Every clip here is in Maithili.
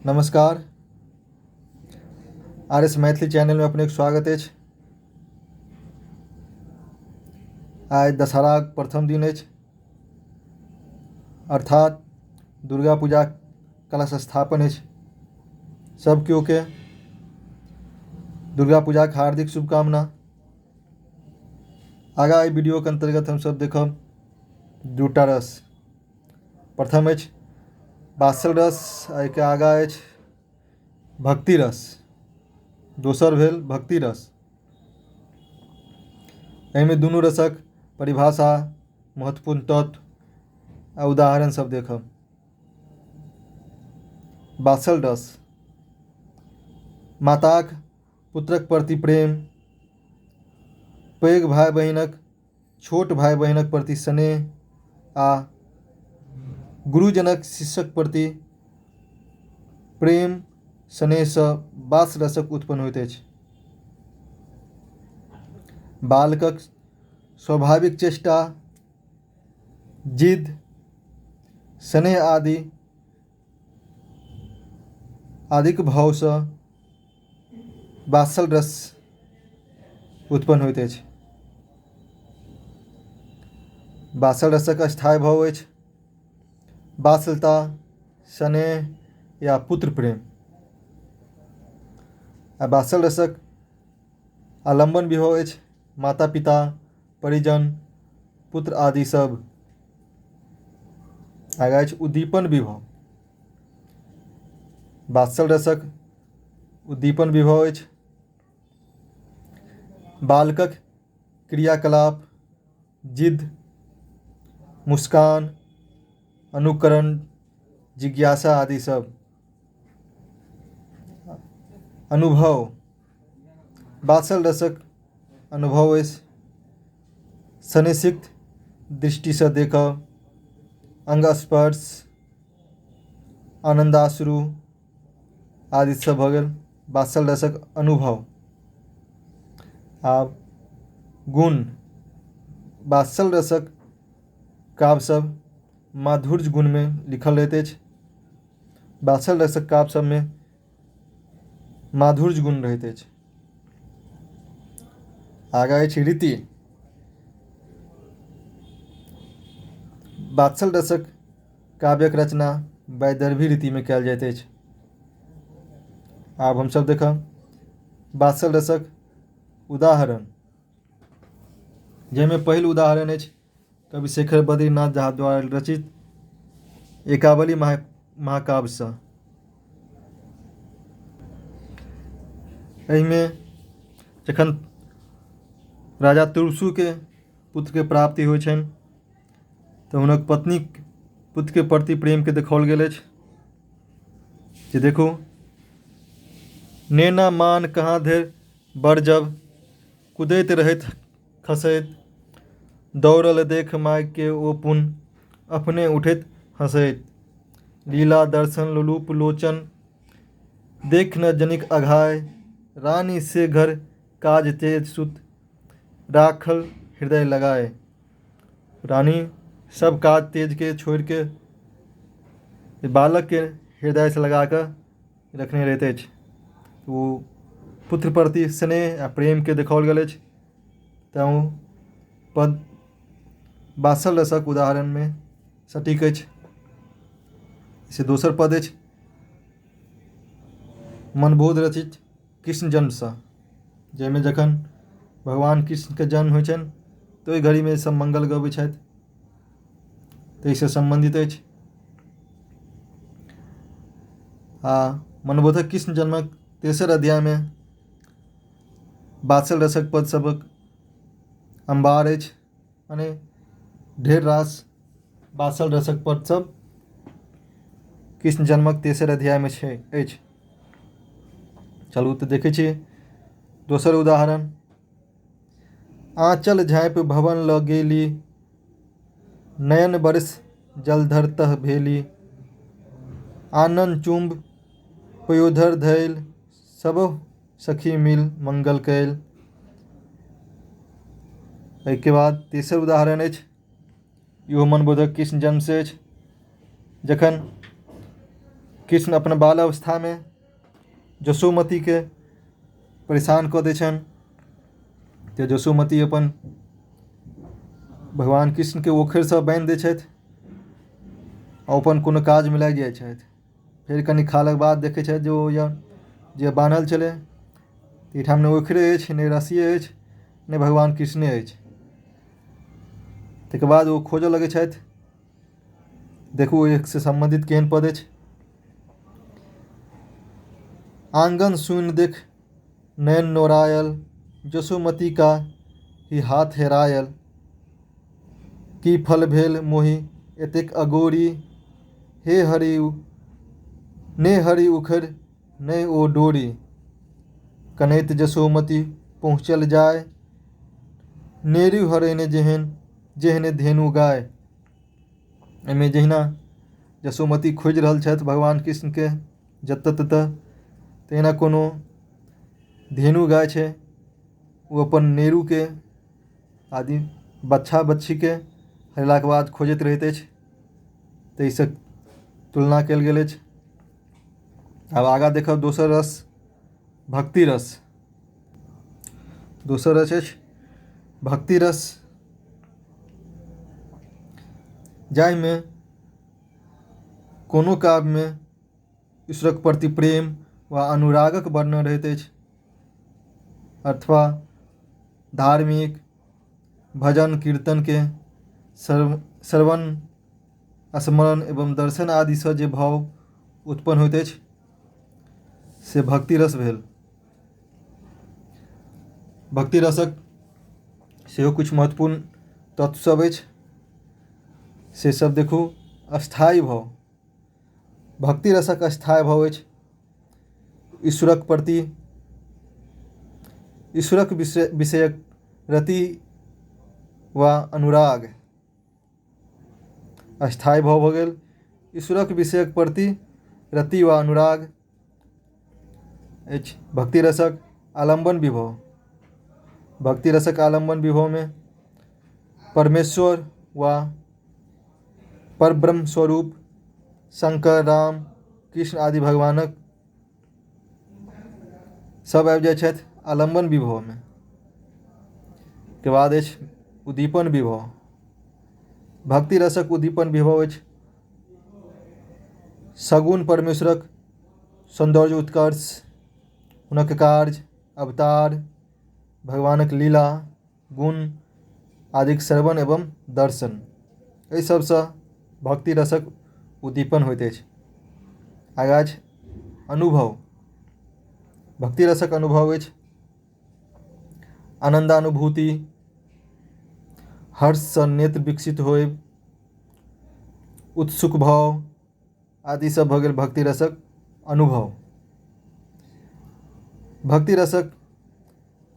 नमस्कार, आर एस मैथिली चैनलमे अपनेक स्वागत अछि। आइ दशहराक प्रथम दिन अछि, अर्थात दुर्गा पूजा कलश स्थापन अछि। सब केओके दुर्गा पूजाक हार्दिक शुभकामना। आगाँ एहि वीडियोके अन्तर्गत हमसब देखब दूटा रस। प्रथम अछि बात्सल रस, एहिके आगाँ अछि भक्ति रस। दोसर भेल भक्ति रस। एहिमे दुनू रसक परिभाषा, महत्वपूर्ण तत्व आ उदाहरण सब देखब। बात्सल रस माताक पुत्रक प्रति प्रेम, पैघ भाय बहिनक छोट भाय बहिनक प्रति स्नेह आ गुरुजनक शिष्यक प्रति प्रेम स्नेहसँ बात्सल रसक उत्पन्न होइत अछि। बालकक स्वाभाविक चेष्टा, जिद, स्नेह आदि आदिक भावसँ बात्सल रस उत्पन्न होइत अछि। बात्सल रसक स्थायी भाव अछि बात्सलता, स्नेह या पुत्र प्रेम। आ बात्सल रसक आलम्बन विभव अछि माता पिता, परिजन, पुत्र आदि सब। आगाँ अछि उद्दीपन विभव। बात्सल रसक उद्दीपन विभव अछि बालकक क्रियाकलाप, जिद, मुस्कान, अनुकरण, जिज्ञासा आदि सब। अनुभव बात्सल रसक अनुभव अछि स्नेहसिक्त दृष्टिसँ देखब, अंग स्पर्श, आनन्दाश्रु आदि सब भऽ गेल बात्सल रसक अनुभव। आब गुण। बात्सल रसक काव्य सब माधुर्य गुणमे लिखल रहैत अछि। बात्सल रसक काव्य सबमे माधुर्य गुण रहैत अछि। आगाँ अछि रीति। बात्सल रसक काव्यक रचना वैदर्भी रीतिमे कयल जाइत अछि। आब हमसब देखब बात्सल रसक उदाहरण, जाहिमे पहिल उदाहरण अछि कवि शेखर बद्रीनाथ झा द्वारा रचित एकावली महाकाव्यसँ। एहिमे जखन राजा तुर्वसुके पुत्रके प्राप्ति होइ छनि तऽ हुनक पत्नी पुत्रके प्रति प्रेमके देखाओल गेल अछि जे देखू, नेना मान कहाँ धरि बरजब, कुदैत रहैत खसैत, दौड़ल देख मायके ओ पुन अपने उठैत हँसैत, लीला दर्शन लोलुप लोचन देख न जनिक अघाय, रानी से घर काज तेज सुत राखल हृदय लगाय। रानी सब काज तेज के छोड़ि के बालकके हृदयसँ लगा कऽ रखने रहैत अछि। ओ पुत्र प्रति स्नेह आ प्रेमके देखाओल गेल अछि। तैँ ओ पद बात्सल रसक उदाहरणमे सटीक अछि। से दोसर पद अछि मनबोध रचित कृष्ण जन्मसँ, जाहिमे जखन भगवान कृष्णके जन्म होइ छनि तऽ ओहि घड़ीमे सब मंगल गबै छथि, ताहिसँ सम्बन्धित अछि। आ मनबोधक कृष्ण जन्मक तेसर अध्यायमे बात्सल रसक पद सभक अम्बार अछि, माने ढेर रास बात्सल रसक पद सब कृष्ण जन्मक तेसर अध्यायमे छै अछि। चलू तऽ देखै छी दोसर उदाहरण। आँचल झाँपि भवन लऽ गेली, नयन बरस जलधर तह भेली, आनन चुम्ब पयोधर धैल, सबहु सखी मिल मंगल कयल। एहिके बाद तेसर उदाहरण अछि, इहो मनबोधक कृष्ण जन्मसँ अछि। जखन कृष्ण अपन बाल अवस्थामे जसोमतीके परेशान कऽ दै छनि तऽ जसोमती अपन भगवान कृष्णके ओखरिसँ बान्हि दै छथि आ अपन कोनो काजमे लागि जाइ छथि। फेर कनि कालक बाद देखै छथि जे ओ जे बान्हल छलै एहिठाम नहि ओखरे अछि, नहि रस्सिए अछि, नहि भगवान कृष्णे अछि। ताहिके बाद ओ खोजऽ लगै छथि। देखू एकसँ सम्बन्धित केहन पद अछि। आंगन सुनि देख नयन नोरायल, जसोमती का ही हाथ हेरायल। की फल भेल मोहि एतेक अगोरी, हे हरि ने हरि उखड़ि नहि ओ डोरी। कनैत जसोमती पहुँचल जाय, नेरु हरैने जेहन जेहने धेनु गाय। एहिमे जहिना जसोमती खोजि रहल छथि भगवान कृष्णके जतऽ ततऽ, तहिना कोनो धेनु गाय छै ओ अपन नेरूके आदि बच्छा बच्छीके हरेलाके बाद खोजैत रहैत अछि, ताहिसँ तुलना कयल गेल अछि। आब आगाँ देखब दोसर रस, भक्ति रस। दोसर रस अछि भक्ति रस, जाहिमे कोनो काव्यमे ईश्वरक प्रति प्रेम वा अनुरागक वर्णन रहैत अछि अथवा धार्मिक भजन कीर्तनके श्रवण स्मरण एवं दर्शन आदिसँ जे भाव उत्पन्न होइत अछि से भक्ति रस भेल। भक्ति रसक सेहो किछु महत्वपूर्ण तत्व सब अछि, से सब देखू। स्थायी भाव, भक्ति रसक स्थायी भाव अछि ईश्वरक प्रति ईश्वरक विषयक रति वा अनुराग। स्थायी भाव भऽ गेल ईश्वरक विषयक प्रति रति वा अनुराग अछि। भक्ति रसक आलम्बन विभव, भक्ति रसक आलम्बन विभवमे परमेश्वर वा परब्रह्म स्वरूप शंकर, राम, कृष्ण आदि भगवानक सब आबि जाइ छथि आलम्बन विभवमे। के बाद अछि उद्दीपन विभव। भक्ति रसक उद्दीपन विभव अछि सगुण परमेश्वरक सौन्दर्य उत्कर्ष, हुनक कार्य, अवतार, भगवानक लीला, गुण आदिक श्रवण एवं दर्शन, एहि सबसँ भक्ति रसक उद्दीपन होइत अछि। आगाँ अछि अनुभव। भक्ति रसक अनुभव अछि आनन्दानुभूति, हर्षसँ नेत्र विकसित होयब, उत्सुक भाव आदि सब भऽ गेल भक्ति रसक अनुभव। भक्ति रसक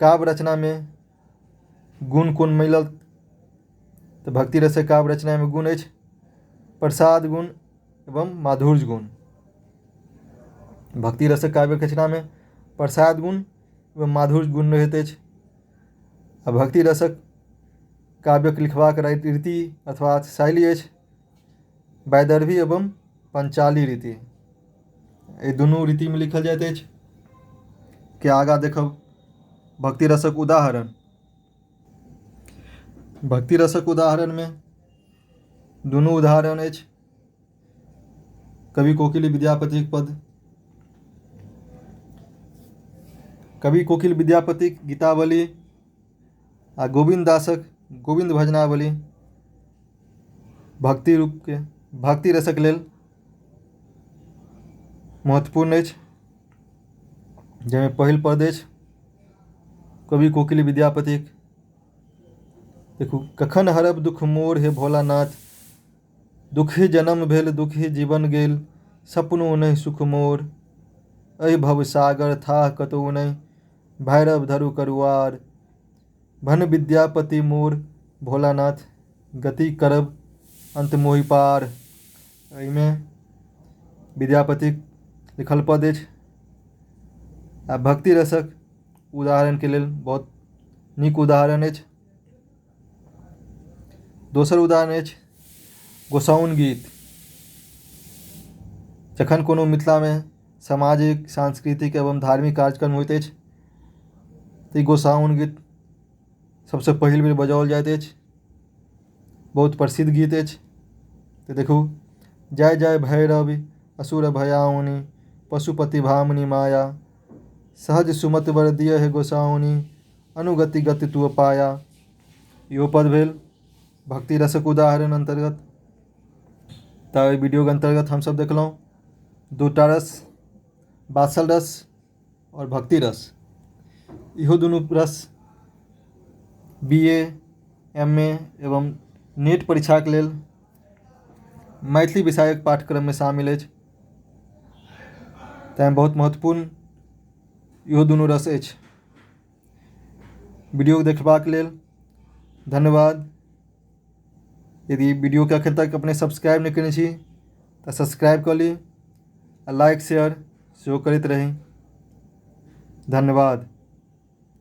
काव्य रचनामे गुण कोन मिलल तऽ भक्ति रसक काव्य रचनामे गुण अछि प्रसाद गुण एवं माधुर्य गुण। भक्ति रसक काव्य रचनामे प्रसाद गुण एवं माधुर्य गुण रहैत अछि। आ भक्ति रसक काव्यक लिखबाक रीति अथवा शैली अछि वैदर्भी एवं पंचाली रीति। एहि दुनू रीतिमे लिखल जाइत अछि। के आगाँ देखब भक्ति रसक उदाहरण। भक्ति रसक उदाहरणमे दुनू उदाहरण अछि। कवि कोकिल विद्यापतिक पद, कवि कोकिल विद्यापतिक गीतावली आ गोविन्द दासक गोविन्द भजनावली भक्ति रूपके भक्ति रसक लेल महत्वपूर्ण अछि। जाहिमे पहिल पद अछि कवि कोकिल विद्यापतिक, देखू कखन हरब दुख मोर हे भोलानाथ, दुखी जन्म भेल दुखी जीवन गेल, सपनो नहि सुख मोर, एहि भव सागर थाह कतहु नहि, भैरव धरु करुआर, भन विद्यापति मोर भोलानाथ, गति करब अन्त मोहि पार। एहिमे विद्यापतिक लिखल पद अछि। आ भक्ति रसक उदाहरणके लेल बहुत नीक उदाहरण अछि। दोसर उदाहरण अछि गोसाउन गीत। जखन कोनो मिथिलामे सामाजिक, सांस्कृतिक एवं धार्मिक कार्यक्रम होइत अछि तऽ ई गोसाउनि गीत सबसँ पहिल बेर बजाओल जाइत अछि। बहुत प्रसिद्ध गीत अछि। तऽ देखू, जय जय भैरवि असुर भयाउनि पशुपति भामिनी माया, सहज सुमति बर दिय हे गोसाउनि अनुगति गति तुअ पाया। इहो पद भेल भक्ति रसक उदाहरण अन्तर्गत। तऽ एहि वीडियोके अन्तर्गत हमसभ देखलहुँ दूटा रस, बासल रस आओर भक्ति रस। इहो दुनू रस बी ए, एम ए एवं नेट परीक्षाक लेल मैथिली विषयक पाठ्यक्रममे शामिल अछि, तैँ बहुत महत्वपूर्ण इहो दुनू रस अछि। वीडियो देखबाक लेल धन्यवाद। यदि वीडियोके अखन तक अपने सब्सक्राइब नहि कयने छी तऽ सब्सक्राइब कऽ ली आ लाइक शेयर सेहो करैत रही। धन्यवाद।